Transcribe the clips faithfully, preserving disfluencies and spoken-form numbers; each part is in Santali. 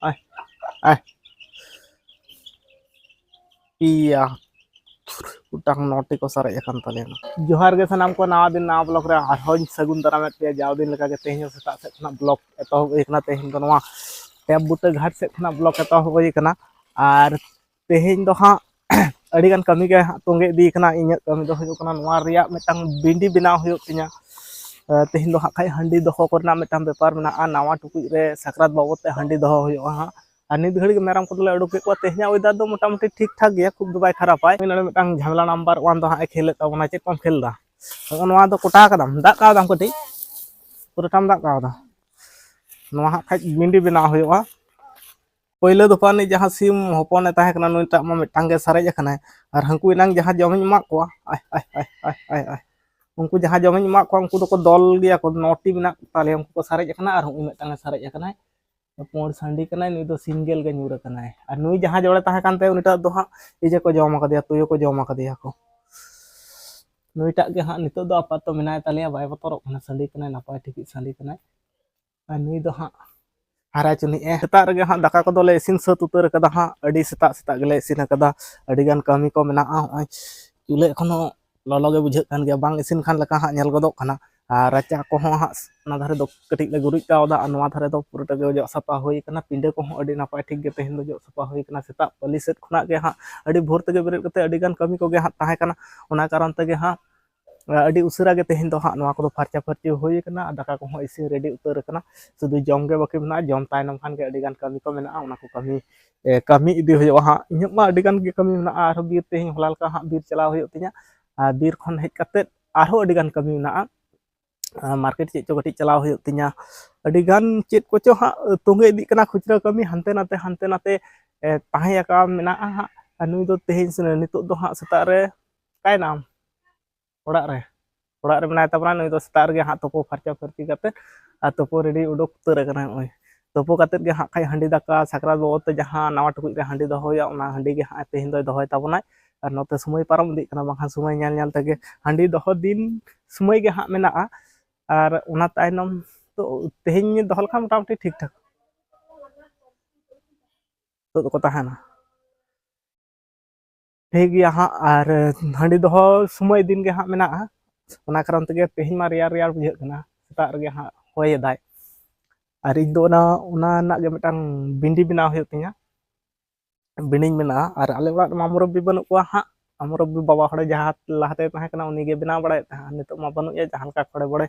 ᱟᱭ, ᱟᱭ᱾ ᱯᱮᱭᱟ᱾ ᱜᱚᱴᱟᱝ ᱱᱚᱴᱤ ᱠᱚ ᱥᱟᱨᱮᱡ ᱟᱠᱟᱱ ᱛᱟᱞᱮᱭᱟ᱾ ᱡᱚᱦᱟᱨ ᱜᱮ ᱥᱟᱱᱟᱢ ᱠᱚ, ᱱᱟᱣᱟ ᱫᱤᱱ ᱱᱟᱣᱟ ᱵᱞᱚᱜ ᱨᱮ ᱟᱨᱦᱚᱸᱧ ᱥᱟᱹᱜᱩᱱ ᱫᱟᱨᱟᱢᱮᱫ ᱯᱮᱭᱟ᱾ ᱡᱟᱣ ᱫᱤᱱ ᱞᱮᱠᱟᱜᱮ ᱛᱮᱦᱮᱧ ᱦᱚᱸ ᱥᱮᱛᱟᱜ ᱥᱮᱫ ᱠᱷᱚᱱᱟᱜ ᱵᱞᱚᱜ ᱮᱛᱚᱦᱚᱵ ᱦᱩᱭ ᱠᱟᱱᱟ᱾ ᱛᱮᱦᱮᱧ ᱫᱚ ᱱᱚᱣᱟ ᱴᱮᱯ ᱵᱩᱴᱟᱹ ᱜᱷᱟᱴ ᱥᱮᱫ ᱠᱷᱚᱱᱟᱜ ᱵᱞᱚᱜ ᱮᱛᱚᱦᱚᱵ ᱦᱩᱭ ᱠᱟᱱᱟ᱾ ᱟᱨ ᱛᱮᱦᱮᱧ ᱫᱚ ᱦᱟᱸᱜ ᱟᱹᱰᱤᱜᱟᱱ ᱠᱟᱹᱢᱤ ᱜᱮ ᱦᱟᱸᱜ ᱛᱚᱸᱜᱮ ᱤᱫᱤ ᱠᱟᱱᱟ᱾ ᱤᱧᱟᱹᱜ ᱠᱟᱹᱢᱤ ᱫᱚ ᱦᱩᱭᱩᱜ ᱠᱟᱱᱟ ᱱᱚᱣᱟ ᱨᱮᱭᱟᱜ ᱢᱤᱫᱴᱟᱝ ᱵᱤᱱᱰᱤ ᱵᱮᱱᱟᱣ ᱦᱩᱭᱩᱜ ᱛᱤᱧᱟ᱾ ᱛᱮᱦᱮᱧ ᱫᱚ ᱦᱟᱸᱜ ᱠᱷᱟᱡ ᱦᱟᱺᱰᱤ ᱫᱚᱦᱚ ᱠᱚᱨᱮᱱᱟᱜ ᱢᱤᱫᱴᱟᱝ ᱵᱮᱯᱟᱨ ᱢᱮᱱᱟᱜᱼᱟ᱾ ᱱᱟᱣᱟ ᱴᱩᱠᱩᱡ ᱨᱮ ᱥᱟᱠᱨᱟᱛ ᱵᱟᱵᱚᱫ ᱛᱮ ᱦᱟᱺᱰᱤ ᱫᱚᱦᱚ ᱦᱩᱭᱩᱜᱼᱟ ᱦᱟᱸᱜ᱾ ᱟᱨ ᱱᱤᱛ ᱜᱷᱟᱹᱲᱤᱡ ᱜᱮ ᱢᱮᱨᱚᱢ ᱠᱚᱫᱚᱞᱮ ᱩᱰᱩᱠ ᱠᱮᱫ ᱠᱚᱣᱟ᱾ ᱛᱮᱦᱮᱧᱟᱜ ᱚᱭᱮᱫᱟᱨ ᱫᱚ ᱢᱚᱴᱟᱢᱩᱴᱤ ᱴᱷᱤᱠ ᱴᱷᱟᱠ ᱜᱮᱭᱟ, ᱠᱷᱩᱵ ᱫᱚ ᱵᱟᱭ ᱠᱷᱟᱨᱟᱯᱟᱭ᱾ ᱱᱚᱰᱮ ᱢᱤᱫᱴᱟᱝ ᱡᱷᱟᱢᱮᱞᱟ ᱱᱟᱢᱵᱟᱨ ᱳᱣᱟᱱ ᱫᱚ ᱦᱟᱸᱜ ᱮ ᱠᱷᱮᱞᱮᱫ ᱛᱟᱵᱚᱱᱟ᱾ ᱪᱮᱫ ᱠᱚᱢ ᱠᱷᱮᱞ ᱫᱟ? ᱱᱚᱜᱼᱚ ᱱᱚᱣᱟ ᱫᱚ ᱠᱚᱴᱟ ᱠᱟᱫᱟᱢ, ᱫᱟᱜ ᱠᱟᱣᱫᱟᱢ ᱠᱟᱹᱴᱤᱡ, ᱯᱩᱨᱟᱹᱴᱟᱢ ᱫᱟᱜ ᱠᱟᱣᱫᱟ᱾ ᱱᱚᱣᱟ ᱦᱟᱸᱜ ᱠᱷᱟᱡ ᱵᱤᱱᱰᱤ ᱵᱮᱱᱟᱣ ᱦᱩᱭᱩᱜᱼᱟ᱾ ᱯᱳᱭᱞᱳ ᱫᱚᱯᱷᱟ ᱨᱤᱱᱤᱡ ᱡᱟᱦᱟᱸ ᱥᱤᱢ ᱦᱚᱯᱚᱱᱮ ᱛᱟᱦᱮᱸ ᱠᱟᱱᱟ, ᱱᱩᱭᱴᱟᱜ ᱢᱟ ᱢᱤᱫᱴᱟᱝ ᱜᱮ ᱥᱟᱨᱮᱡ ᱟᱠᱟᱱᱟᱭ᱾ ᱟᱨ ᱦᱟᱹᱱᱠᱩ ᱮᱱᱟᱝ ᱡᱟᱦᱟᱸ ᱡᱚᱢᱤᱧ ᱮᱢᱟᱜ ᱠᱚᱣᱟ, ᱟᱭ, ᱟᱭ, ᱟᱭ, ᱟᱭ, ᱟᱭ, ᱟᱭ᱾ ᱩᱱᱠᱩ ᱡᱟᱦᱟᱸ ᱡᱚᱢᱤᱧ ᱮᱢᱟᱜ ᱠᱚᱣᱟ, ᱩᱱᱠᱩ ᱫᱚᱠᱚ ᱫᱚᱞ ᱜᱮᱭᱟ ᱠᱚ, ᱱᱚᱴᱤ ᱢᱮᱱᱟᱜ ᱛᱟᱞᱮᱭᱟ, ᱩᱱᱠᱩ ᱠᱚ ᱥᱟᱨᱮᱡ ᱟᱠᱟᱱᱟ᱾ ᱟᱨ ᱦᱚᱸᱜᱼᱚᱭ ᱢᱤᱫᱴᱟᱝ ᱮ ᱥᱟᱨᱮᱡ ᱟᱠᱟᱱᱟᱭ, ᱯᱩᱸᱰ ᱥᱟᱺᱰᱤ ᱠᱟᱱᱟᱭ, ᱱᱩᱭ ᱫᱚ ᱥᱤᱝᱜᱮᱞ ᱜᱮ ᱧᱩᱨ ᱟᱠᱟᱱᱟᱭ᱾ ᱟᱨ ᱱᱩᱭ ᱡᱟᱦᱟᱸ ᱡᱚᱲᱮ ᱛᱟᱦᱮᱸ ᱠᱟᱱ ᱛᱟᱭᱟ, ᱩᱱᱤᱴᱟᱜ ᱫᱚ ᱦᱟᱸᱜ ᱤᱭᱟᱹ ᱠᱚ ᱡᱚᱢ ᱟᱠᱟᱫᱮᱭᱟ, ᱛᱩᱭᱩ ᱠᱚ ᱡᱚᱢ ᱟᱠᱟᱫᱮᱭᱟ ᱠᱚ᱾ ᱱᱩᱭᱴᱟᱜ ᱜᱮ ᱦᱟᱸᱜ ᱱᱤᱛᱚᱜ ᱫᱚ ᱟᱯᱟᱛᱚᱛᱚ ᱢᱮᱱᱟᱭ ᱛᱟᱞᱮᱭᱟ, ᱵᱟᱭ ᱵᱚᱛᱚᱨᱚᱜ ᱠᱟᱱᱟ, ᱥᱟᱺᱰᱤ ᱠᱟᱱᱟᱭ, ᱱᱟᱯᱟᱭ ᱴᱷᱤᱠᱤᱡ ᱥᱟᱺᱰᱤ ᱠᱟᱱᱟᱭ᱾ ᱟᱨ ᱱᱩᱭ ᱫᱚ ᱦᱟᱸᱜ ᱦᱟᱨᱟ ᱪᱩᱱᱤᱡ ᱮ᱾ ᱥᱮᱛᱟᱜ ᱨᱮᱜᱮ ᱦᱟᱸᱜ ᱫᱟᱠᱟ ᱠᱚᱫᱚᱞᱮ ᱤᱥᱤᱱ ᱥᱟᱹᱛ ᱩᱛᱟᱹᱨ ᱟᱠᱟᱫᱟ ᱦᱟᱸᱜ, ᱟᱹᱰᱤ ᱥᱮᱛᱟᱜ ᱥᱮᱛᱟᱜ ᱜᱮᱞᱮ ᱤᱥᱤᱱ ᱟᱠᱟᱫᱟ᱾ ᱟᱹᱰᱤᱜᱟᱱ ᱠᱟᱹᱢᱤ ᱠᱚ ᱢᱮᱱᱟᱜᱼᱟ᱾ ᱦᱚᱸᱜᱼᱚᱭ ᱪᱩᱞᱦᱟᱹ ᱮᱠᱷᱚᱱᱳ ᱞᱚᱞᱚ ᱜᱮ ᱵᱩᱡᱷᱟᱹᱜ ᱠᱟᱱ ᱜᱮᱭᱟ, ᱵᱟᱝ ᱤᱥᱤᱱ ᱠᱟᱱ ᱞᱮᱠᱟ ᱦᱟᱸᱜ ᱧᱮᱞ ᱜᱚᱫᱚᱜ ᱠᱟᱱᱟ᱾ ᱟᱨ ᱨᱟᱪᱟ ᱠᱚᱦᱚᱸ ᱦᱟᱸᱜ ᱚᱱᱟ ᱫᱷᱟᱨᱮ ᱫᱚ ᱠᱟᱹᱴᱤᱡ ᱞᱮ ᱜᱩᱨᱤᱡ ᱠᱟᱣᱫᱟ, ᱟᱨ ᱱᱚᱣᱟ ᱫᱷᱟᱨᱮ ᱫᱚ ᱯᱩᱨᱟᱹᱴᱟ ᱜᱮ ᱚᱡᱚᱜ ᱥᱟᱯᱷᱟ ᱦᱩᱭ ᱠᱟᱱᱟ᱾ ᱯᱤᱸᱰᱟᱹ ᱠᱚᱦᱚᱸ ᱟᱹᱰᱤ ᱱᱟᱯᱟᱭ ᱴᱷᱤᱠ ᱜᱮ ᱛᱮᱦᱮᱧ ᱫᱚ ᱡᱚᱜ ᱥᱟᱯᱷᱟ ᱦᱩᱭ ᱠᱟᱱᱟ᱾ ᱥᱮᱛᱟᱜ ᱯᱟᱹᱞᱤ ᱥᱮᱫ ᱠᱷᱚᱱᱟᱜ ᱜᱮ ᱦᱟᱸᱜ ᱟᱹᱰᱤ ᱵᱷᱳᱨ ᱛᱮᱜᱮ ᱵᱮᱨᱮᱫ ᱠᱟᱛᱮ ᱟᱹᱰᱤᱜᱟᱱ ᱠᱟᱹᱢᱤ ᱠᱚᱜᱮ ᱦᱟᱸᱜ ᱛᱟᱦᱮᱸ ᱠᱟᱱᱟ᱾ ᱚᱱᱟ ᱠᱟᱨᱚᱱ ᱛᱮᱜᱮ ᱦᱟᱸᱜ ᱟᱹᱰᱤ ᱩᱥᱟᱹᱨᱟ ᱜᱮ ᱛᱮᱦᱮᱧ ᱫᱚ ᱦᱟᱸᱜ ᱱᱚᱣᱟ ᱠᱚᱫᱚ ᱯᱷᱟᱨᱪᱟ ᱯᱷᱟᱹᱨᱪᱤ ᱦᱩᱭ ᱠᱟᱱᱟ, ᱟᱨ ᱫᱟᱠᱟ ᱠᱚᱦᱚᱸ ᱤᱥᱤᱱ ᱨᱮᱰᱤ ᱩᱛᱟᱹᱨ ᱟᱠᱟᱱᱟ᱾ ᱥᱩᱫᱷᱩ ᱡᱚᱢ ᱜᱮ ᱵᱟᱹᱠᱤ ᱢᱮᱱᱟᱜᱼᱟ᱾ ᱡᱚᱢ ᱛᱟᱭᱱᱚᱢ ᱠᱷᱟᱱ ᱜᱮ ᱟᱹᱰᱤᱜᱟᱱ ᱠᱟᱹᱢᱤ ᱠᱚ ᱢᱮᱱᱟᱜᱼᱟ, ᱚᱱᱟ ᱠᱚ ᱠᱟᱹᱢᱤ, ᱮ, ᱠᱟᱹᱢᱤ ᱤᱫᱤ ᱦᱩᱭᱩᱜᱼᱟ ᱦᱟᱸᱜ᱾ ᱤᱧᱟᱹᱜ ᱢᱟ ᱟᱹᱰᱤᱜᱟᱱ ᱜᱮ ᱠᱟᱹᱢᱤ ᱢᱮᱱᱟᱜᱼᱟ, ᱟᱨᱦᱚᱸ ᱵᱤᱨ ᱛᱮᱦᱮᱧ ᱦᱚᱞᱟ ᱞᱮᱠᱟ ᱦᱟᱸᱜ ᱵᱤᱨ ᱪᱟᱞᱟᱣ ᱦᱩᱭᱩᱜ ᱛᱤᱧᱟ᱾ ᱟᱨ ᱵᱤᱨ ᱠᱷᱚᱱ ᱦᱮᱡ ᱠᱟᱛᱮᱫ ᱟᱨᱦᱚᱸ ᱟᱹᱰᱤᱜᱟᱱ ᱠᱟᱹᱢᱤ ᱢᱮᱱᱟᱜᱼᱟ᱾ ᱟᱨ ᱢᱟᱨᱠᱮᱴ ᱪᱮᱫ ᱪᱚ ᱠᱟᱹᱴᱤᱡ ᱪᱟᱞᱟᱣ ᱦᱩᱭᱩᱜ ᱛᱤᱧᱟ᱾ ᱟᱹᱰᱤᱜᱟᱱ ᱪᱮᱫ ᱠᱚᱪᱚ ᱦᱟᱸᱜ ᱛᱚᱸᱜᱮ ᱤᱫᱤᱜ ᱠᱟᱱᱟ, ᱠᱷᱩᱪᱨᱟᱹ ᱠᱟᱹᱢᱤ ᱦᱟᱱᱛᱮ ᱱᱟᱛᱮ, ᱦᱟᱱᱛᱮ ᱱᱟᱛᱮ, ᱮ, ᱛᱟᱦᱮᱸ ᱟᱠᱟᱱ ᱢᱮᱱᱟᱜᱼᱟ ᱦᱟᱸᱜ᱾ ᱟᱨ ᱱᱩᱭ ᱫᱚ ᱛᱮᱦᱮᱧ ᱥᱮ ᱱᱤᱛᱚᱜ ᱫᱚ ᱦᱟᱸᱜ ᱥᱮᱛᱟᱜ ᱨᱮ ᱚᱠᱟᱭᱮᱱᱟᱢ? ᱚᱲᱟᱜ ᱨᱮ, ᱚᱲᱟᱜ ᱨᱮ ᱢᱮᱱᱟᱭ ᱛᱟᱵᱚᱱᱟ᱾ ᱱᱩᱭ ᱫᱚ ᱥᱮᱛᱟᱜ ᱨᱮᱜᱮ ᱦᱟᱸᱜ ᱛᱩᱯᱩ ᱯᱷᱟᱨᱪᱟ ᱯᱷᱟᱹᱨᱪᱤ ᱠᱟᱛᱮ ᱟᱨ ᱛᱩᱯᱩ ᱨᱮᱰᱤ ᱩᱰᱩᱠ ᱩᱛᱟᱹᱨ ᱟᱠᱟᱱᱟᱭ᱾ ᱱᱚᱜᱼᱚᱭ ᱛᱩᱯᱩ ᱠᱟᱛᱮᱫ ᱜᱮ ᱦᱟᱸᱜ ᱠᱷᱟᱡ ᱦᱟᱺᱰᱤ ᱫᱟᱠᱟ ᱥᱟᱠᱨᱟᱛ ᱵᱟᱵᱚᱫ ᱛᱮ ᱡᱟᱦᱟᱸ ᱱᱟᱣᱟ ᱴᱩᱠᱩᱡ ᱨᱮ ᱦᱟᱺᱰᱤ ᱫᱚᱦᱚ ᱦᱩᱭᱩᱜᱼᱟ, ᱚᱱᱟ ᱦᱟᱺᱰᱤ ᱜᱮ ᱦᱟᱸᱜ ᱛᱮᱦᱮᱧ ᱫᱚᱭ ᱫᱚᱦᱚᱭ ᱛᱟᱵᱚᱱᱟᱭ᱾ ᱟᱨ ᱱᱚᱛᱮ ᱥᱚᱢᱚᱭ ᱯᱟᱨᱚᱢ ᱤᱫᱤᱜ ᱠᱟᱱᱟ, ᱵᱟᱝᱠᱷᱟᱱ ᱥᱚᱢᱚᱭ ᱧᱮᱞ ᱧᱮᱞ ᱛᱮᱜᱮ ᱦᱟᱺᱰᱤ ᱫᱚᱦᱚ ᱫᱤᱱ ᱥᱚᱢᱚᱭ ᱜᱮ ᱦᱟᱸᱜ ᱢᱮᱱᱟᱜᱼᱟ᱾ ᱟᱨ ᱚᱱᱟ ᱛᱟᱭᱱᱚᱢ ᱛᱚ ᱛᱮᱦᱮᱧ ᱫᱚᱦᱚ ᱞᱮᱠᱷᱟᱱ ᱢᱚᱴᱟᱢᱩᱴᱤ ᱴᱷᱤᱠ ᱴᱷᱟᱠ ᱱᱤᱛᱚᱜ ᱫᱚᱠᱚ ᱛᱟᱦᱮᱱᱟ᱾ ᱴᱷᱤᱠ ᱜᱮᱭᱟ ᱦᱟᱸᱜ, ᱟᱨ ᱦᱟᱺᱰᱤ ᱫᱚᱦᱚ ᱥᱚᱢᱚᱭ ᱫᱤᱱ ᱜᱮ ᱦᱟᱸᱜ ᱢᱮᱱᱟᱜᱼᱟ᱾ ᱚᱱᱟ ᱠᱟᱨᱚᱱ ᱛᱮᱜᱮ ᱛᱮᱦᱮᱧ ᱢᱟ ᱨᱮᱭᱟᱲ ᱨᱮᱭᱟᱲ ᱵᱩᱡᱷᱟᱹᱜ ᱠᱟᱱᱟ, ᱥᱮᱛᱟᱜ ᱨᱮᱜᱮ ᱦᱟᱸᱜ ᱦᱚᱭ ᱮᱫᱟᱭ᱾ ᱟᱨ ᱤᱧ ᱫᱚ ᱚᱱᱟ, ᱚᱱᱟ ᱨᱮᱱᱟᱜ ᱜᱮ ᱢᱤᱫᱴᱟᱝ ᱵᱤᱸᱰᱤ ᱵᱮᱱᱟᱣ ᱦᱩᱭᱩᱜ ᱛᱤᱧᱟ, ᱵᱤᱸᱰᱤᱧ ᱵᱮᱱᱟᱣᱟ᱾ ᱟᱨ ᱟᱞᱮ ᱚᱲᱟᱜ ᱨᱮᱢᱟ ᱢᱩᱨᱚᱵᱵᱤ ᱵᱟᱹᱱᱩᱜ ᱠᱚᱣᱟ ᱦᱟᱸᱜ, ᱢᱩᱨᱚᱵᱵᱤ ᱵᱟᱵᱟ ᱦᱚᱲᱮ ᱡᱟᱦᱟᱸ ᱞᱟᱦᱟᱛᱮ ᱛᱟᱦᱮᱸ ᱠᱟᱱᱟ ᱩᱱᱤᱜᱮ ᱵᱮᱱᱟᱣ ᱵᱟᱲᱟᱭᱮᱫ ᱛᱟᱦᱮᱸᱫ, ᱱᱤᱛᱚᱜ ᱢᱟ ᱵᱟᱹᱱᱩᱜ ᱮᱭᱟ, ᱡᱟᱦᱟᱸ ᱞᱮᱠᱟ ᱠᱷᱚᱲᱮ ᱵᱚᱲᱮ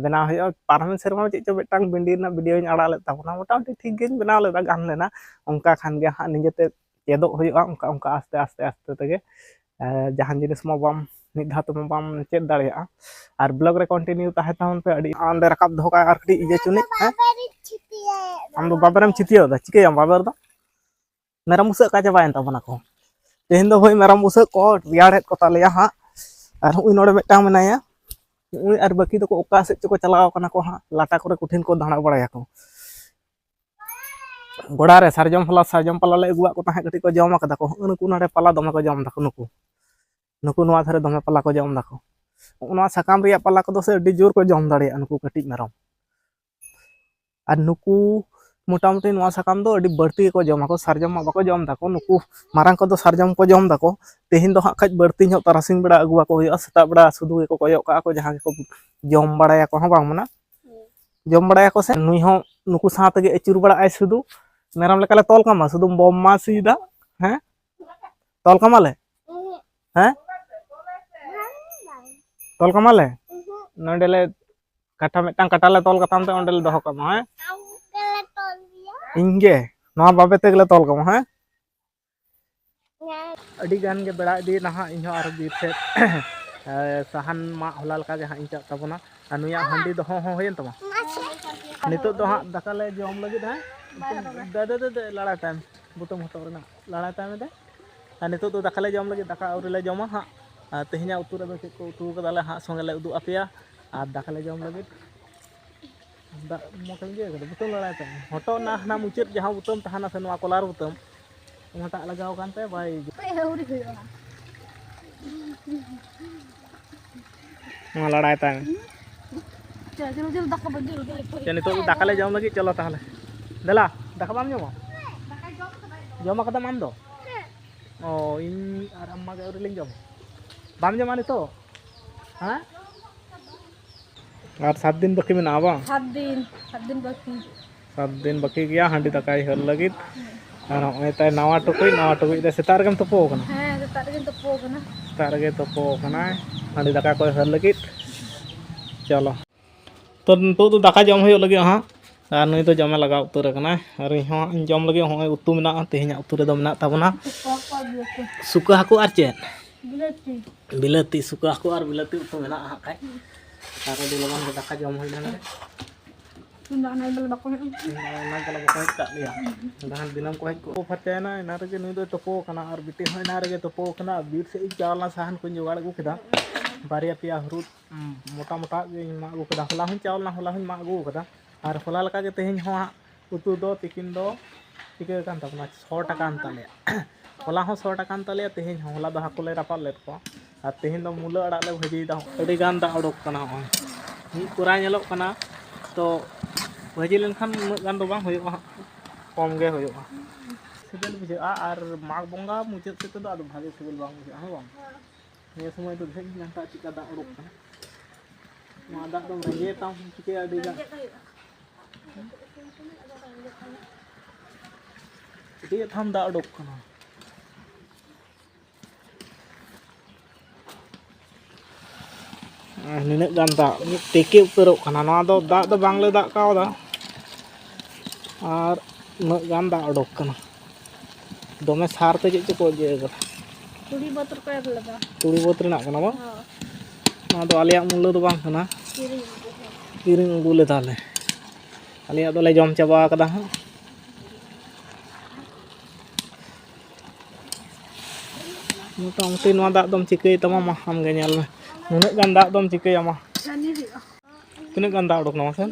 ᱵᱮᱱᱟᱣ ᱦᱩᱭᱩᱜᱼᱟ᱾ ᱯᱟᱨᱚᱢᱮᱱ ᱥᱮᱨᱢᱟ ᱪᱮᱫ ᱪᱚ ᱢᱤᱫᱴᱟᱝ ᱵᱤᱸᱰᱤ ᱨᱮᱱᱟᱜ ᱵᱷᱤᱰᱤᱭᱳᱧ ᱟᱲᱟᱜ ᱞᱮᱫ ᱛᱟᱵᱚᱱᱟ, ᱢᱚᱴᱟᱢᱩᱴᱤ ᱴᱷᱤᱠ ᱜᱤᱧ ᱵᱮᱱᱟᱣ ᱞᱮᱫᱟ, ᱜᱟᱱ ᱞᱮᱱᱟ᱾ ᱚᱱᱠᱟ ᱠᱷᱟᱱ ᱜᱮ ᱦᱟᱸᱜ ᱱᱤᱡᱮᱛᱮ ᱪᱮᱫᱚᱜ ᱦᱩᱭᱩᱜᱼᱟ, ᱚᱱᱠᱟ ᱚᱱᱠᱟ ᱟᱥᱛᱮ ᱟᱥᱛᱮ ᱟᱥᱛᱮ ᱛᱮᱜᱮ᱾ ᱮᱸ, ᱡᱟᱦᱟᱱ ᱡᱤᱱᱤᱥ ᱢᱟ ᱵᱟᱢ, ᱢᱤᱫ ᱫᱷᱟᱣ ᱛᱮᱢᱟ ᱵᱟᱢ ᱪᱮᱫ ᱫᱟᱲᱮᱭᱟᱜᱼᱟ᱾ ᱟᱨ ᱵᱞᱚᱜ ᱨᱮ ᱠᱚᱱᱴᱤᱱᱤᱭᱩ ᱛᱟᱦᱮᱸ ᱛᱟᱵᱚᱱ ᱯᱮ᱾ ᱟᱹᱰᱤ ᱚᱸᱰᱮ ᱨᱟᱠᱟᱵ ᱫᱚᱦᱚ ᱠᱟᱜᱼᱟ ᱟᱨ ᱠᱟᱹᱴᱤᱡ ᱤᱭᱟᱹ ᱪᱩᱱᱤᱡ, ᱦᱮᱸ? ᱟᱢ ᱫᱚ ᱵᱟᱵᱮᱨᱮᱢ ᱪᱤᱛᱤᱭᱟᱹᱣ ᱮᱫᱟ? ᱪᱤᱠᱟᱹᱭᱟᱢ ᱵᱟᱵᱮᱨ ᱫᱚ? ᱢᱮᱨᱚᱢ ᱵᱩᱥᱟᱹᱜ ᱚᱠᱟ ᱪᱟᱵᱟᱭᱮᱱ ᱛᱟᱵᱚᱱᱟ ᱠᱚ? ᱛᱮᱦᱮᱧ ᱫᱚ ᱦᱳᱭ ᱢᱮᱨᱚᱢ ᱵᱩᱥᱟᱹᱜ ᱠᱚ ᱨᱮᱭᱟᱲᱮᱫ ᱠᱚ ᱛᱟᱞᱮᱭᱟ ᱦᱟᱸᱜ᱾ ᱟᱨ ᱦᱚᱸᱜᱼᱚᱭ ᱱᱚᱰᱮ ᱢᱤᱫᱴᱟᱝ ᱢᱮᱱᱟᱭᱟ, ᱦᱚᱸᱜᱼᱚᱭ ᱟᱨ ᱵᱟᱹᱠᱤ ᱫᱚᱠᱚ ᱚᱠᱟ ᱥᱮᱫ ᱪᱚᱠᱚ ᱪᱟᱞᱟᱣ ᱠᱟᱱᱟ ᱠᱚ ᱦᱟᱸᱜ, ᱞᱟᱴᱟ ᱠᱚᱨᱮ ᱠᱚᱴᱷᱤᱱ ᱠᱚ ᱫᱟᱬᱟ ᱵᱟᱲᱟᱭᱟᱠᱚ᱾ ᱜᱚᱰᱟ ᱨᱮ ᱥᱟᱨᱡᱚᱢ ᱯᱟᱞᱟ, ᱥᱟᱨᱡᱚᱢ ᱯᱟᱞᱟ ᱞᱮ ᱟᱹᱜᱩᱣᱟᱜ ᱠᱚ ᱛᱟᱦᱮᱸᱫ, ᱠᱟᱹᱴᱤᱡ ᱠᱚ ᱡᱚᱢ ᱟᱠᱟᱫᱟ ᱠᱚ᱾ ᱦᱚᱸᱜᱼᱚ ᱱᱩᱠᱩ ᱱᱚᱰᱮ ᱯᱟᱞᱟ ᱫᱚᱢᱮ ᱠᱚ ᱡᱚᱢ ᱫᱟᱠᱚ ᱱᱩᱠᱩ᱾ ᱱᱩᱠᱩ ᱱᱚᱣᱟ ᱫᱷᱟᱨᱮ ᱫᱚᱢᱮ ᱯᱟᱞᱟ ᱠᱚ ᱡᱚᱢ ᱫᱟᱠᱚ᱾ ᱱᱚᱣᱟ ᱥᱟᱠᱟᱢ ᱨᱮᱭᱟᱜ ᱯᱟᱞᱟ ᱠᱚᱫᱚ ᱥᱮ ᱟᱹᱰᱤ ᱡᱳᱨ ᱠᱚ ᱡᱚᱢ ᱫᱟᱲᱮᱭᱟᱜᱼᱟ ᱱᱩᱠᱩ ᱠᱟᱹᱴᱤᱡ ᱢᱮᱨᱚᱢ᱾ ᱟᱨ ᱱᱩᱠᱩ ᱢᱚᱴᱟᱢᱩᱴᱤ ᱱᱚᱣᱟ ᱥᱟᱠᱟᱢ ᱫᱚ ᱟᱹᱰᱤ ᱵᱟᱹᱲᱛᱤ ᱜᱮᱠᱚ ᱡᱚᱢᱟᱠᱚ, ᱥᱟᱨᱡᱚᱢ ᱢᱟ ᱵᱟᱠᱚ ᱡᱚᱢ ᱫᱟᱠᱚ, ᱱᱩᱠᱩ ᱢᱟᱨᱟᱝ ᱠᱚᱫᱚ ᱥᱟᱨᱡᱚᱢ ᱠᱚ ᱡᱚᱢ ᱫᱟᱠᱚ᱾ ᱛᱮᱦᱮᱧ ᱫᱚ ᱦᱟᱸᱜ ᱠᱷᱟᱡ ᱵᱟᱹᱲᱛᱤ ᱧᱚᱜ ᱛᱟᱨᱟᱥᱤᱧ ᱵᱮᱲᱟ ᱟᱹᱜᱩᱣᱟᱠᱚ ᱦᱩᱭᱩᱜᱼᱟ, ᱥᱮᱛᱟᱜ ᱵᱮᱲᱟ ᱥᱩᱫᱷᱩ ᱜᱮᱠᱚ ᱠᱚᱭᱚᱜ ᱠᱟᱜᱼᱟ ᱠᱚ, ᱡᱟᱦᱟᱸ ᱜᱮᱠᱚ ᱡᱚᱢ ᱵᱟᱲᱟᱭᱟᱠᱚ ᱦᱚᱸ ᱵᱟᱝ ᱢᱮᱱᱟ, ᱡᱚᱢ ᱵᱟᱲᱟᱭᱟᱠᱚ ᱥᱮ᱾ ᱱᱩᱭ ᱦᱚᱸ ᱱᱩᱠᱩ ᱥᱟᱶ ᱛᱮᱜᱮ ᱟᱹᱪᱩᱨ ᱵᱟᱲᱟᱜᱼᱟᱭ ᱥᱩᱫᱷᱩ, ᱢᱮᱨᱚᱢ ᱞᱮᱠᱟᱞᱮ ᱛᱚᱞ ᱠᱟᱢᱟ, ᱥᱩᱫᱷᱩᱢ ᱵᱚᱢ ᱢᱟ ᱥᱤᱭᱫᱟ, ᱦᱮᱸ? ᱛᱚᱞ ᱠᱟᱢᱟᱞᱮ? ᱦᱮᱸ? ᱛᱚᱞ ᱠᱟᱢᱟᱞᱮ? ᱱᱚᱸᱰᱮ ᱞᱮ ᱠᱟᱴᱟ, ᱢᱤᱫᱴᱟᱝ ᱠᱟᱴᱟ ᱞᱮ ᱛᱚᱞ ᱠᱟᱛᱟᱢ ᱛᱮ ᱚᱸᱰᱮ ᱞᱮ ᱫᱚᱦᱚ ᱠᱟᱢᱟ, ᱦᱮᱸ? ᱤᱧ ᱜᱮ ᱱᱚᱣᱟ ᱵᱟᱵᱮ ᱛᱮᱜᱮ ᱞᱮ ᱛᱚᱞ ᱠᱟᱢᱟ, ᱦᱮᱸ? ᱟᱹᱰᱤ ᱜᱟᱱ ᱜᱮ ᱵᱮᱲᱟ ᱤᱫᱤᱭᱮᱱᱟ ᱦᱟᱸᱜ, ᱤᱧ ᱦᱚᱸ ᱟᱨ ᱵᱤᱨ ᱥᱮᱫ ᱥᱟᱦᱟᱱ ᱢᱟᱜ ᱦᱚᱞᱟ ᱞᱮᱠᱟ ᱜᱮ ᱦᱟᱸᱜ ᱤᱧ ᱪᱟᱜ ᱛᱟᱵᱚᱱᱟ᱾ ᱟᱨ ᱱᱩᱭᱟᱜ ᱦᱟᱺᱰᱤ ᱫᱚᱦᱚ ᱦᱚᱸ ᱦᱩᱭᱮᱱ ᱛᱟᱢᱟ᱾ ᱱᱤᱛᱚᱜ ᱫᱚ ᱦᱟᱸᱜ ᱫᱟᱠᱟ ᱞᱮ ᱡᱚᱢ ᱞᱟᱹᱜᱤᱫ, ᱦᱮᱸ? ᱫᱟᱫᱟ, ᱫᱟᱫᱟ, ᱞᱟᱲᱟᱭ ᱛᱟᱭᱚᱢ, ᱵᱩᱛᱟᱹᱢ ᱦᱚᱴᱚᱜ ᱨᱮᱱᱟᱜ ᱞᱟᱲᱟᱭ ᱛᱟᱭᱚᱢ ᱫᱮ᱾ ᱟᱨ ᱱᱤᱛᱚᱜ ᱫᱚ ᱫᱟᱠᱟ ᱞᱮ ᱡᱚᱢ ᱞᱟᱹᱜᱤᱫ, ᱫᱟᱠᱟ ᱟᱹᱣᱨᱤ ᱞᱮ ᱡᱚᱢᱟ ᱦᱟᱸᱜ᱾ ᱟᱨ ᱛᱮᱦᱮᱧᱟᱜ ᱩᱛᱩ ᱨᱮᱫᱚ ᱪᱮᱫ ᱠᱚ ᱩᱛᱩ ᱠᱟᱫᱟ ᱞᱮ ᱦᱟᱸᱜ ᱥᱚᱸᱜᱮ ᱞᱮ ᱩᱫᱩᱜ ᱟᱯᱮᱭᱟ᱾ ᱟᱨ ᱫᱟᱠᱟ ᱞᱮ ᱡᱚᱢ ᱞᱟᱹᱜᱤᱫ ᱫᱟᱜ ᱢᱚᱴᱮᱢ ᱤᱭᱟᱹ ᱠᱟᱫᱟ, ᱵᱩᱛᱟᱹᱢ ᱞᱟᱲᱟᱭ ᱛᱟᱢᱟ᱾ ᱦᱚᱴᱚᱜ ᱨᱮᱱᱟᱜ ᱦᱟᱱᱟ ᱢᱩᱪᱟᱹᱫ ᱡᱟᱦᱟᱸ ᱵᱩᱛᱟᱹᱢ ᱛᱟᱦᱮᱱᱟ ᱥᱮ, ᱱᱚᱣᱟ ᱠᱚᱞᱟᱨ ᱵᱩᱛᱟᱹᱢ, ᱚᱱᱟᱴᱟᱜ ᱞᱟᱜᱟᱣ ᱠᱟᱱᱛᱮ ᱵᱟᱭ ᱦᱤᱡᱩᱜ᱾ ᱚᱠᱚᱭ ᱟᱹᱣᱨᱤ ᱦᱩᱭᱩᱜᱼᱟ? ᱢᱟ ᱞᱟᱲᱟᱭ ᱛᱟᱭ ᱢᱮ᱾ ᱪᱚ, ᱪᱚ, ᱪᱚ, ᱫᱟᱠᱟ ᱵᱚᱱ ᱡᱚᱢ ᱞᱮᱜᱮ᱾ ᱪᱚ, ᱱᱤᱛᱚᱜ ᱫᱚ ᱫᱟᱠᱟ ᱞᱮ ᱡᱚᱢ ᱞᱟᱹᱜᱤᱫ, ᱪᱚᱞᱚ ᱛᱟᱦᱚᱞᱮ᱾ ᱫᱮᱞᱟ, ᱫᱟᱠᱟ ᱵᱟᱢ ᱡᱚᱢᱟ? ᱡᱚᱢ ᱟᱠᱟᱫᱟᱢ ᱟᱢ ᱫᱚ? ᱚ, ᱤᱧ ᱟᱨ ᱟᱢ ᱢᱟ ᱜᱮ ᱟᱹᱣᱨᱤ ᱞᱤᱧ ᱡᱚᱢᱟ᱾ ᱵᱟᱢ ᱡᱚᱢᱟ ᱱᱤᱛᱚᱜ? ᱦᱮᱸ? ᱟᱨ ᱥᱟᱛ ᱫᱤᱱ ᱵᱟᱹᱠᱤ ᱢᱮᱱᱟᱜᱼᱟ ᱵᱟᱝ? ᱥᱟᱛ ᱫᱤᱱ, ᱥᱟᱛ ᱫᱤᱱ ᱵᱟᱹᱠᱤ᱾ ᱥᱟᱛ ᱫᱤᱱ ᱵᱟᱹᱠᱤ ᱜᱮᱭᱟ ᱦᱟᱺᱰᱤ ᱫᱟᱠᱟᱭ ᱦᱟᱹᱨ ᱞᱟᱹᱜᱤᱫ᱾ ᱟᱨ ᱱᱚᱜᱼᱚᱭ ᱛᱟᱭ ᱱᱟᱣᱟ ᱴᱩᱠᱩᱡ, ᱱᱟᱣᱟ ᱴᱩᱠᱩᱡ ᱨᱮ ᱥᱮᱛᱟᱜ ᱨᱮᱜᱮᱢ ᱛᱩᱯᱩ ᱟᱠᱟᱱᱟ? ᱦᱮᱸ, ᱥᱮᱛᱟᱜ ᱨᱮᱜᱮᱧ ᱛᱩᱯᱩ ᱟᱠᱟᱱᱟ᱾ ᱥᱮᱛᱟᱜ ᱨᱮᱜᱮ ᱛᱩᱯᱩ ᱟᱠᱟᱱᱟᱭ ᱦᱟᱺᱰᱤ ᱫᱟᱠᱟ ᱠᱚᱭ ᱦᱟᱹᱨ ᱞᱟᱹᱜᱤᱫ᱾ ᱪᱚᱞᱚ, ᱛᱚ ᱱᱤᱛᱚᱜ ᱫᱚ ᱫᱟᱠᱟ ᱡᱚᱢ ᱦᱩᱭᱩᱜ ᱞᱟᱹᱜᱤᱫ ᱦᱟᱸᱜ᱾ ᱟᱨ ᱱᱩᱭ ᱫᱚ ᱡᱚᱢᱮ ᱞᱟᱜᱟᱣ ᱩᱛᱟᱹᱨ ᱟᱠᱟᱱᱟᱭ᱾ ᱟᱨ ᱤᱧ ᱦᱚᱸ ᱦᱟᱸᱜ ᱤᱧ ᱡᱚᱢ ᱞᱟᱹᱜᱤᱫ, ᱦᱚᱸᱜᱼᱚᱭ ᱩᱛᱩ ᱢᱮᱱᱟᱜᱼᱟ᱾ ᱛᱮᱦᱮᱧᱟᱜ ᱩᱛᱩ ᱨᱮᱫᱚ ᱢᱮᱱᱟᱜ ᱛᱟᱵᱚᱱᱟ ᱥᱩᱠᱟᱹ ᱦᱟᱹᱠᱩ ᱟᱨ ᱪᱮᱫ? ᱵᱤᱞᱟᱹᱛᱤ᱾ ᱵᱤᱞᱟᱹᱛᱤ, ᱥᱩᱠᱟᱹ ᱦᱟᱹᱠᱩ ᱟᱨ ᱵᱤᱞᱟᱹᱛᱤ ᱩᱛᱩ ᱢᱮᱱᱟᱜᱼᱟ ᱦᱟᱸᱜ ᱠᱷᱟᱡ᱾ ᱟᱨ ᱟᱹᱰᱤ ᱞᱚᱜᱚᱱ ᱜᱮ ᱫᱟᱠᱟ ᱡᱚᱢ ᱦᱩᱭ ᱞᱮᱱ ᱜᱮ᱾ ᱤᱧ ᱫᱚ ᱚᱱᱟ ᱜᱮᱞᱮ ᱵᱟᱠᱚ ᱦᱮᱡ ᱮᱱᱟ᱾ ᱤᱧ ᱫᱚ ᱚᱱᱟ ᱜᱮᱞᱮ ᱵᱟᱠᱚ ᱦᱮᱡ ᱠᱟᱜ ᱞᱮᱭᱟ᱾ ᱡᱟᱦᱟᱸ ᱫᱤᱱᱟᱹᱢ ᱠᱚ ᱦᱮᱡ ᱠᱚᱜ᱾ ᱠᱚ ᱯᱷᱟᱨᱪᱟᱭᱮᱱᱟ, ᱮᱱᱟ ᱨᱮᱜᱮ ᱱᱩᱭ ᱫᱚᱭ ᱛᱩᱯᱩ ᱟᱠᱟᱱᱟ ᱟᱨ ᱵᱤᱴᱤ ᱦᱚᱸ ᱮᱱᱟ ᱨᱮᱜᱮ ᱛᱩᱯᱩ ᱟᱠᱟᱱᱟ᱾ ᱟᱨ ᱵᱤᱨ ᱥᱮᱫ ᱤᱧ ᱪᱟᱞᱟᱣ ᱞᱮᱱᱟ, ᱥᱟᱦᱟᱱ ᱠᱚᱧ ᱡᱚᱜᱟᱲ ᱟᱹᱜᱩ ᱠᱮᱫᱟ᱾ ᱵᱟᱨᱭᱟ ᱯᱮᱭᱟ ᱦᱩᱨᱩᱫ, ᱩᱸ, ᱢᱚᱴᱟ ᱢᱚᱴᱟ ᱜᱮᱧ ᱢᱟᱜ ᱟᱹᱜᱩ ᱠᱮᱫᱟ᱾ ᱦᱚᱞᱟ ᱦᱚᱸᱧ ᱪᱟᱞᱟᱣ ᱞᱮᱱᱟ, ᱦᱚᱞᱟ ᱦᱚᱸᱧ ᱢᱟᱜ ᱟᱹᱜᱩ ᱠᱟᱫᱟ᱾ ᱟᱨ ᱦᱚᱞᱟ ᱞᱮᱠᱟ ᱜᱮ ᱛᱮᱦᱮᱧ ᱦᱚᱸ ᱦᱟᱸᱜ ᱩᱛᱩ ᱫᱚ ᱛᱤᱠᱤᱱ ᱫᱚ ᱪᱤᱠᱟᱹ ᱠᱟᱱ ᱛᱟᱵᱚᱱᱟ, ᱥᱚᱴ ᱟᱠᱟᱱ ᱛᱟᱞᱮᱭᱟ᱾ ᱦᱚᱞᱟ ᱦᱚᱸ ᱥᱚᱴ ᱟᱠᱟᱱ ᱛᱟᱞᱮᱭᱟ, ᱛᱮᱦᱮᱧ ᱦᱚᱸ᱾ ᱦᱚᱞᱟ ᱫᱚ ᱦᱟᱹᱠᱩ ᱞᱮ ᱨᱟᱯᱟᱜ ᱞᱮᱫ ᱠᱚᱣᱟ᱾ ᱟᱨ ᱛᱮᱦᱮᱧ ᱫᱚ ᱢᱩᱞᱟᱹ ᱟᱲᱟᱜ ᱞᱮ ᱵᱷᱟᱹᱡᱤᱭᱮᱫᱟ᱾ ᱟᱹᱰᱤ ᱜᱟᱱ ᱫᱟᱜ ᱩᱰᱩᱠ ᱠᱟᱱᱟ ᱱᱚᱜᱼᱚᱭ᱾ ᱢᱤᱫ ᱠᱚᱨᱟᱭ ᱧᱮᱞᱚᱜ ᱠᱟᱱᱟ, ᱛᱚ ᱵᱷᱟᱹᱡᱤ ᱞᱮᱱᱠᱷᱟᱱ ᱩᱱᱟᱹᱜ ᱜᱟᱱ ᱫᱚ ᱵᱟᱝ ᱦᱩᱭᱩᱜᱼᱟ ᱦᱟᱸᱜ, ᱠᱚᱢ ᱜᱮ ᱦᱩᱭᱩᱜᱼᱟ᱾ ᱥᱤᱵᱤᱞ ᱵᱩᱡᱷᱟᱹᱜᱼᱟ, ᱟᱨ ᱢᱟᱜᱽ ᱵᱚᱸᱜᱟ ᱢᱩᱪᱟᱹᱫ ᱥᱮᱫ ᱛᱮᱫᱚ ᱟᱫᱚ ᱵᱷᱟᱜᱮ ᱥᱤᱵᱤᱞ ᱵᱟᱝ ᱵᱩᱡᱷᱟᱹᱜᱼᱟ, ᱦᱮᱸ ᱵᱟᱝ? ᱱᱤᱭᱟᱹ ᱥᱚᱢᱚᱭ ᱫᱚ ᱫᱮᱠᱷᱤ ᱜᱷᱟᱱᱴᱟ ᱪᱮᱫᱠᱟ ᱫᱟᱜ ᱩᱰᱩᱠ ᱠᱟᱱᱟ᱾ ᱱᱚᱣᱟ ᱫᱟᱜ ᱫᱚᱢ ᱨᱮᱸᱜᱮᱡ ᱛᱟᱢ ᱪᱤᱠᱟᱹᱭᱟ ᱟᱹᱰᱤ ᱜᱟᱱ᱾ ᱟᱹᱰᱤ ᱟᱛᱷᱟᱢ ᱫᱟᱜ ᱩᱰᱩᱠ ᱠᱟᱱᱟ᱾ ᱟᱨ ᱱᱤᱱᱟᱹᱜ ᱜᱟᱱ ᱫᱟᱜ ᱢᱤᱫ ᱛᱮᱠᱮ ᱩᱛᱟᱹᱨᱚᱜ ᱠᱟᱱᱟ᱾ ᱱᱚᱣᱟ ᱫᱚ ᱫᱟᱜ ᱫᱚ ᱵᱟᱝᱞᱮ ᱫᱟᱜ ᱠᱟᱣᱫᱟ᱾ ᱟᱨ ᱩᱱᱟᱹᱜ ᱜᱟᱱ ᱫᱟᱜ ᱚᱰᱚᱠ ᱠᱟᱱᱟ᱾ ᱫᱚᱢᱮ ᱥᱟᱨ ᱛᱮ ᱪᱮᱫ ᱪᱚᱠᱚ ᱤᱭᱟᱹ ᱠᱟᱫᱟ᱾ ᱛᱩᱲᱤ ᱵᱟᱹᱫᱽ ᱨᱮᱠᱚ ᱮᱨ ᱞᱮᱫᱟ᱾ ᱛᱩᱲᱤ ᱵᱟᱹᱫᱽ ᱨᱮᱱᱟᱜ ᱠᱟᱱᱟ ᱵᱟᱝ? ᱦᱚᱸ᱾ ᱱᱚᱣᱟ ᱫᱚ ᱟᱞᱮᱭᱟᱜ ᱢᱩᱞᱟᱹ ᱫᱚ ᱵᱟᱝ ᱠᱟᱱᱟ᱾ ᱠᱤᱨᱤᱧ ᱟᱹᱜᱩ ᱠᱟᱛᱮ᱾ ᱠᱤᱨᱤᱧ ᱟᱹᱜᱩ ᱞᱮᱫᱟᱞᱮ᱾ ᱟᱞᱮᱭᱟᱜ ᱫᱚᱞᱮ ᱡᱚᱢ ᱪᱟᱵᱟ ᱟᱠᱟᱫᱟ ᱦᱟᱸᱜ᱾ ᱢᱚᱴᱟᱢᱩᱴᱤ ᱱᱚᱣᱟ ᱫᱟᱜ ᱫᱚᱢ ᱪᱤᱠᱟᱹᱭ ᱛᱟᱢᱟ, ᱢᱟ ᱟᱢᱜᱮ ᱧᱮᱞ ᱢᱮ᱾ ᱱᱩᱱᱟᱹᱜ ᱜᱟᱱ ᱫᱟᱜ ᱫᱚᱢ ᱪᱤᱠᱟᱹᱭᱟ, ᱢᱟ? ᱪᱷᱟᱹᱱᱤ ᱦᱩᱭᱩᱜᱼᱟ᱾ ᱛᱤᱱᱟᱹᱜ ᱜᱟᱱ ᱫᱟᱜ ᱚᱰᱚᱠ ᱮᱱᱟ ᱢᱟᱥᱮ?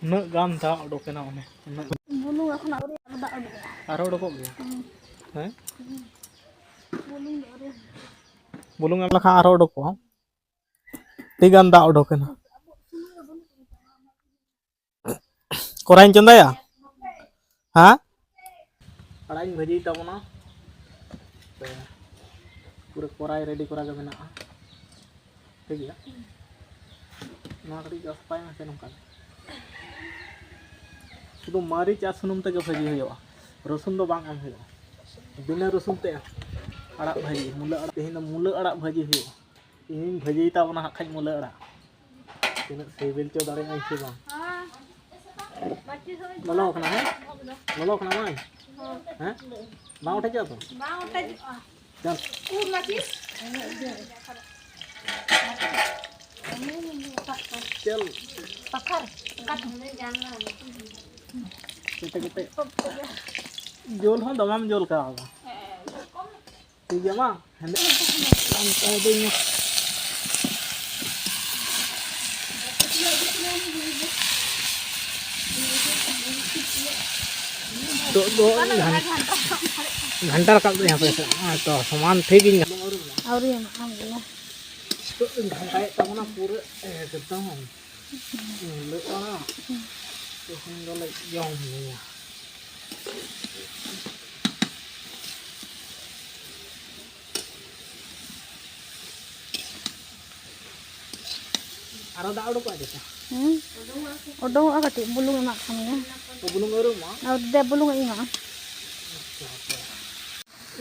ᱩᱱᱟᱹᱜ ᱜᱟᱱ ᱫᱟᱜ ᱚᱰᱚᱠ ᱮᱱᱟ ᱚᱱᱮ᱾ ᱩᱱᱟᱹᱜ ᱵᱩᱞᱩᱝ ᱮᱠᱷᱚᱱ ᱟᱹᱣᱨᱤ ᱫᱟᱜ ᱚᱰᱚᱠᱚᱜᱼᱟ᱾ ᱟᱨᱦᱚᱸ ᱚᱰᱚᱠᱚᱜ ᱜᱮᱭᱟ? ᱦᱩᱸ᱾ ᱦᱮᱸ? ᱵᱩᱞᱩᱝ ᱫᱚ ᱟᱹᱣᱨᱤ᱾ ᱵᱩᱞᱩᱝ ᱮᱢ ᱞᱮᱠᱷᱟᱱ ᱟᱨᱦᱚᱸ ᱩᱰᱩᱠᱚᱜᱼᱟ᱾ ᱟᱹᱰᱤ ᱜᱟᱱ ᱫᱟᱜ ᱩᱰᱩᱠ ᱮᱱᱟ᱾ ᱠᱚᱨᱟᱭᱤᱧ ᱪᱚᱸᱫᱟᱭᱟ? ᱦᱮᱸ? ᱟᱲᱟᱜ ᱤᱧ ᱵᱷᱟᱹᱡᱤᱭ ᱛᱟᱵᱚᱱᱟ᱾ ᱛᱚ, ᱯᱩᱨᱟᱹ ᱠᱚᱨᱟᱭ ᱨᱮᱰᱤ ᱠᱚᱨᱟ ᱜᱮ ᱢᱮᱱᱟᱜᱼᱟ᱾ ᱴᱷᱤᱠ ᱜᱮᱭᱟ᱾ ᱱᱚᱣᱟ ᱠᱟᱹᱴᱤᱡ ᱜᱷᱟᱥᱯᱟᱭ ᱢᱮᱥᱮ ᱱᱚᱝᱠᱟ ᱜᱮ᱾ ᱥᱩᱫᱷᱩ ᱢᱟᱹᱨᱤᱪ ᱟᱨ ᱥᱩᱱᱩᱢ ᱛᱮᱜᱮ ᱵᱷᱟᱹᱡᱤ ᱦᱩᱭᱩᱜᱼᱟ, ᱨᱚᱥᱩᱱ ᱫᱚ ᱵᱟᱝ ᱮᱢ ᱦᱩᱭᱩᱜᱼᱟ᱾ ᱵᱤᱱᱟᱹ ᱨᱚᱥᱩᱱ ᱛᱮ ᱟᱲᱟᱜ ᱵᱷᱟᱹᱡᱤ, ᱢᱩᱞᱟᱹ ᱟᱲᱟᱜ, ᱛᱮᱦᱮᱧ ᱫᱚ ᱢᱩᱞᱟᱹ ᱟᱲᱟᱜ ᱵᱷᱟᱹᱡᱤ ᱦᱩᱭᱩᱜᱼᱟ᱾ ᱤᱧᱤᱧ ᱵᱷᱟᱹᱡᱤᱭ ᱛᱟᱵᱚᱱᱟ ᱦᱟᱸᱜ ᱠᱷᱟᱡ ᱢᱩᱞᱟᱹ ᱟᱲᱟᱜ᱾ ᱛᱤᱱᱟᱹᱜ ᱥᱤᱵᱤᱞ ᱪᱚ ᱫᱟᱲᱮᱭᱟᱜᱼᱟ ᱥᱮ ᱵᱟᱝ? ᱞᱚᱞᱚ ᱠᱟᱱᱟ, ᱦᱮᱸ? ᱞᱚᱞᱚ ᱠᱟᱱᱟ ᱢᱟᱹᱭ? ᱦᱮᱸ? ᱵᱟᱝ ᱚᱴᱮᱡᱚᱜᱼᱟ ᱛᱚ? ᱵᱟᱝ ᱚᱴᱮᱡᱚᱜᱼᱟ᱾ ᱪᱚᱞ᱾ ᱩ, ᱢᱟᱹᱪᱤᱥ᱾ ᱪᱚᱞ᱾ ᱯᱟᱛᱷᱟᱨ᱾ ᱠᱟᱴ᱾ ᱠᱮᱴᱮ ᱠᱮᱴᱮ᱾ ᱡᱳᱞ ᱦᱚᱸ ᱫᱚᱢᱮᱢ ᱡᱳᱞ ᱠᱟᱣᱫᱟ᱾ ᱴᱷᱤᱠ ᱜᱮᱭᱟ ᱢᱟ᱾ ᱦᱮᱸᱫᱮ᱾ ᱱᱤᱛᱚᱜ ᱫᱚ ᱜᱷᱟᱱ-, ᱜᱷᱟᱱᱴᱟ ᱨᱟᱠᱟᱵ ᱫᱚ ᱦᱟᱯᱮ ᱥᱮ᱾ ᱦᱮᱸ ᱛᱚ, ᱥᱚᱢᱟᱱ ᱴᱷᱤᱠ ᱤᱧ ᱟᱹᱣᱨᱤ ᱮᱢᱟᱜ ᱟᱢ ᱜᱮ᱾ ᱱᱤᱛᱚᱜ ᱤᱧ ᱜᱷᱟᱱᱴᱟᱭᱮᱫ ᱛᱟᱵᱚᱱᱟ ᱯᱩᱨᱟᱹ ᱮᱠᱫᱚᱢ᱾ ᱢᱩᱞᱟᱹ ᱟᱲᱟᱜ ᱛᱮᱦᱮᱧ ᱫᱚᱞᱮ ᱡᱚᱢ ᱜᱮᱭᱟ᱾ ᱟᱨᱚ ᱫᱟᱜ ᱩᱰᱩᱠᱚᱜᱼᱟ ᱪᱮᱛᱟ? ᱦᱩᱸ? ᱩᱰᱩᱝᱚᱜᱼᱟ ᱠᱟᱹᱴᱤᱡ, ᱵᱩᱞᱩᱝ ᱮᱢᱟᱜ ᱠᱷᱟᱱ ᱜᱮ᱾ ᱛᱚ ᱵᱩᱞᱩᱝ ᱟᱹᱣᱨᱤ ᱮᱢᱚᱜᱼᱟ? ᱟᱨ ᱫᱮ, ᱵᱩᱞᱩᱝ ᱤᱧ ᱮᱢᱟᱜᱼᱟ᱾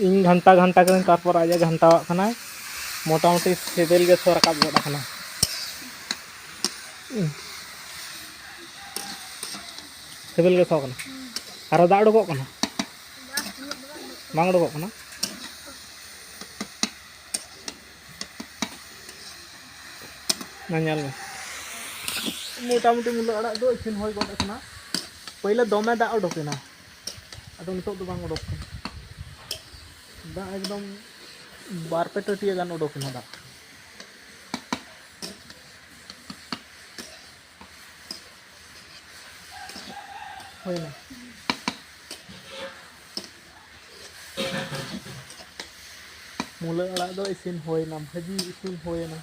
ᱤᱧ ᱜᱷᱟᱱᱴᱟ ᱜᱷᱟᱱᱴᱟ ᱠᱟᱹᱫᱟᱹᱧ, ᱛᱟᱨᱯᱚᱨ ᱟᱡ ᱮ ᱜᱷᱟᱱᱴᱟᱣᱟᱜ ᱠᱟᱱᱟᱭ᱾ ᱢᱚᱴᱟᱢᱩᱴᱤ ᱥᱤᱵᱤᱞ ᱜᱮ ᱥᱚ ᱨᱟᱠᱟᱵ ᱜᱚᱫ ᱟᱠᱟᱱᱟ᱾ ᱦᱩᱸ᱾ ᱥᱤᱵᱤᱞ ᱜᱮ ᱥᱚ ᱠᱟᱱᱟ᱾ ᱟᱨᱚ ᱫᱟᱜ ᱩᱰᱩᱠᱚᱜ ᱠᱟᱱᱟ? ᱵᱟᱝ ᱩᱰᱩᱠᱚᱜ ᱠᱟᱱᱟ? ᱢᱟ ᱧᱮᱞ ᱢᱮ᱾ ᱢᱚᱴᱟᱢᱩᱴᱤ ᱢᱩᱞᱟᱹ ᱟᱲᱟᱜ ᱫᱚ ᱤᱥᱤᱱ ᱦᱩᱭ ᱜᱚᱫ ᱟᱠᱟᱱᱟ᱾ ᱯᱳᱭᱞᱳ ᱫᱚᱢᱮ ᱫᱟᱜ ᱩᱰᱩᱠ ᱮᱱᱟ, ᱟᱫᱚ ᱱᱤᱛᱚᱜ ᱫᱚ ᱵᱟᱝ ᱩᱰᱩᱠ ᱠᱟᱱᱟ᱾ ᱫᱟᱜ ᱮᱠᱫᱚᱢ ᱵᱟᱨ ᱯᱮ ᱴᱟᱹᱴᱤᱭᱟᱹ ᱜᱟᱱ ᱩᱰᱩᱠ ᱮᱱᱟ ᱫᱟᱜ᱾ ᱦᱩᱭᱱᱟ᱾ ᱢᱩᱞᱟᱹ ᱟᱲᱟᱜ ᱫᱚ ᱤᱥᱤᱱ ᱦᱩᱭᱱᱟ, ᱵᱷᱟᱹᱡᱤ ᱤᱥᱤᱱ ᱦᱩᱭᱱᱟ᱾